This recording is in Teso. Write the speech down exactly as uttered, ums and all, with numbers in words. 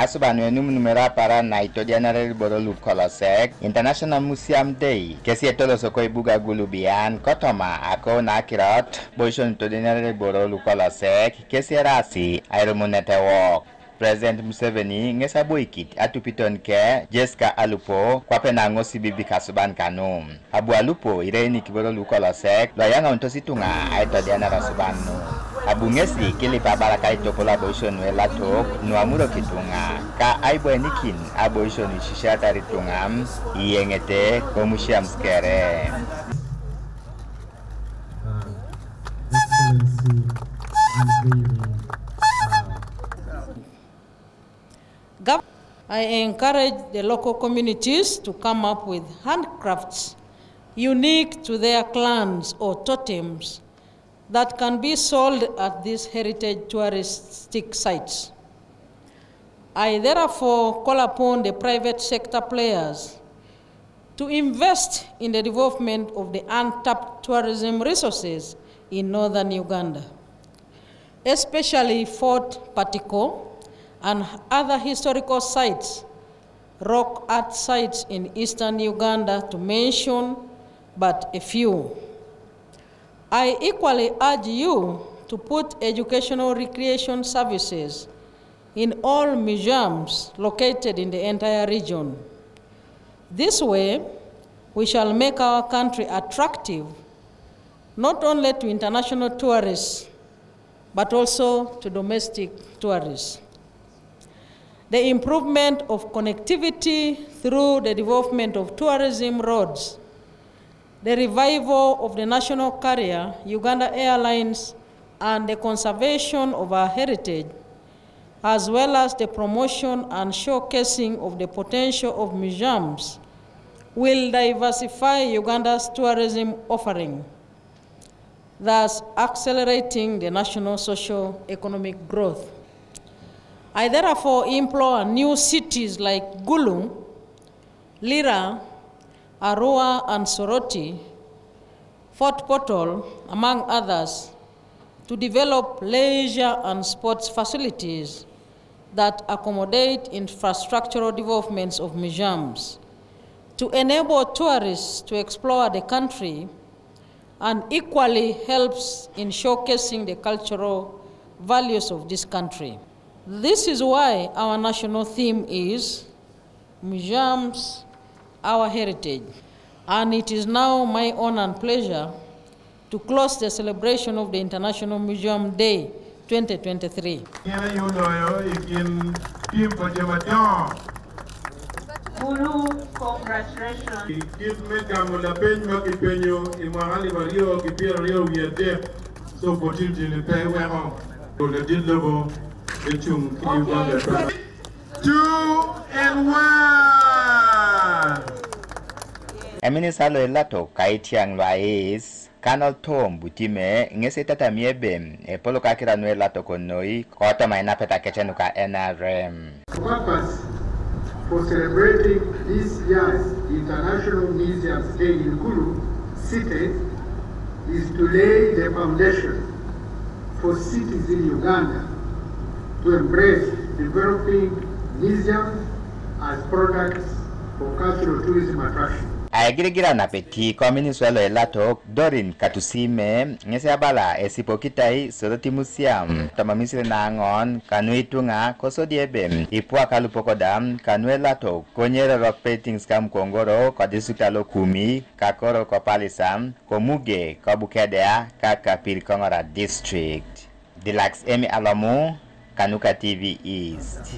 Asuban nu enumunumere aparan na itodianare liboro lukolosek International Museum Day kesi etolosoko ibuga Gulu bian kotoma akou na akirot boision itodianare liboro lukolosek kesi erasi airumunet ewok. President Museveni ŋes aboikit atupiton ke Jessica Alupo kwape na ŋosibibik asuban kanu. Abu Alupo ireinik iboro lukolosek luayaŋaunitos ituŋa aitodianar asuban nu. Abu ŋesi kilip abarak aitopol aboisio nuelatok nuamurok ituŋa ka aiboenikin aboisio nuisisiatar ituŋa iyeŋete komusiam kere. Uh, Excellency, unveiling, uh, Gov-, I encourage the local communities to come up with handcrafts unique to their clans or totems that can be sold at these heritage touristic sites. I therefore call upon the private sector players to invest in the development of the untapped tourism resources in northern Uganda, especially Fort Patiko and other historical sites, rock art sites in eastern Uganda, to mention but a few. I equally urge you to put educational recreation services in all museums located in the entire region. This way, we shall make our country attractive not only to international tourists, but also to domestic tourists. The improvement of connectivity through the development of tourism roads, the revival of the national carrier, Uganda Airlines, and the conservation of our heritage, as well as the promotion and showcasing of the potential of museums, will diversify Uganda's tourism offering, thus accelerating the national socio-economic growth. I therefore implore new cities like Gulu, Lira, Arua, and Soroti, Fort Portal, among others, to develop leisure and sports facilities that accommodate infrastructural developments of museums, to enable tourists to explore the country and equally helps in showcasing the cultural values of this country. This is why our national theme is Museums, Our Heritage, and it is now my honor and pleasure to close the celebration of the International Museum Day twenty twenty-three. Kene yudoyo ikin tim pa joma dongo. Kulu, congratulations. Kit me gamo lapeny ma kipenyo i mwaka alip aryo ki pyero aryo wiye adek, so opportunity ni pe weko ladit lobo me cung ki Uganda. Two and one. Eminisita lo ilatok ka itiaŋ lo ais Colonel Tom Butime ŋes itatamie ebe epolok akira nu elatok noi kotoma inapeta kece nuka N R M. Purpose for celebrating this year's International Museums Day in Gulu City is to lay the foundation for cities in Uganda to embrace developing museums as products for cultural tourism attraction. Aigirigiran apeti ko minisita lo ilatok Doreen Katusime ŋes abala esipokitai Soroti Museum toma misiri na aŋon kanu ituŋa kosodi ebe ipwak alupok da kanu elatok konye rorok paintings ka Mukongoro ko district alo Kumi, Kakoro ko Pallisa, ko Muge ko Bukedea ka Kapir ko Ngora district. Dilax Emi Alomu kanuka T V East.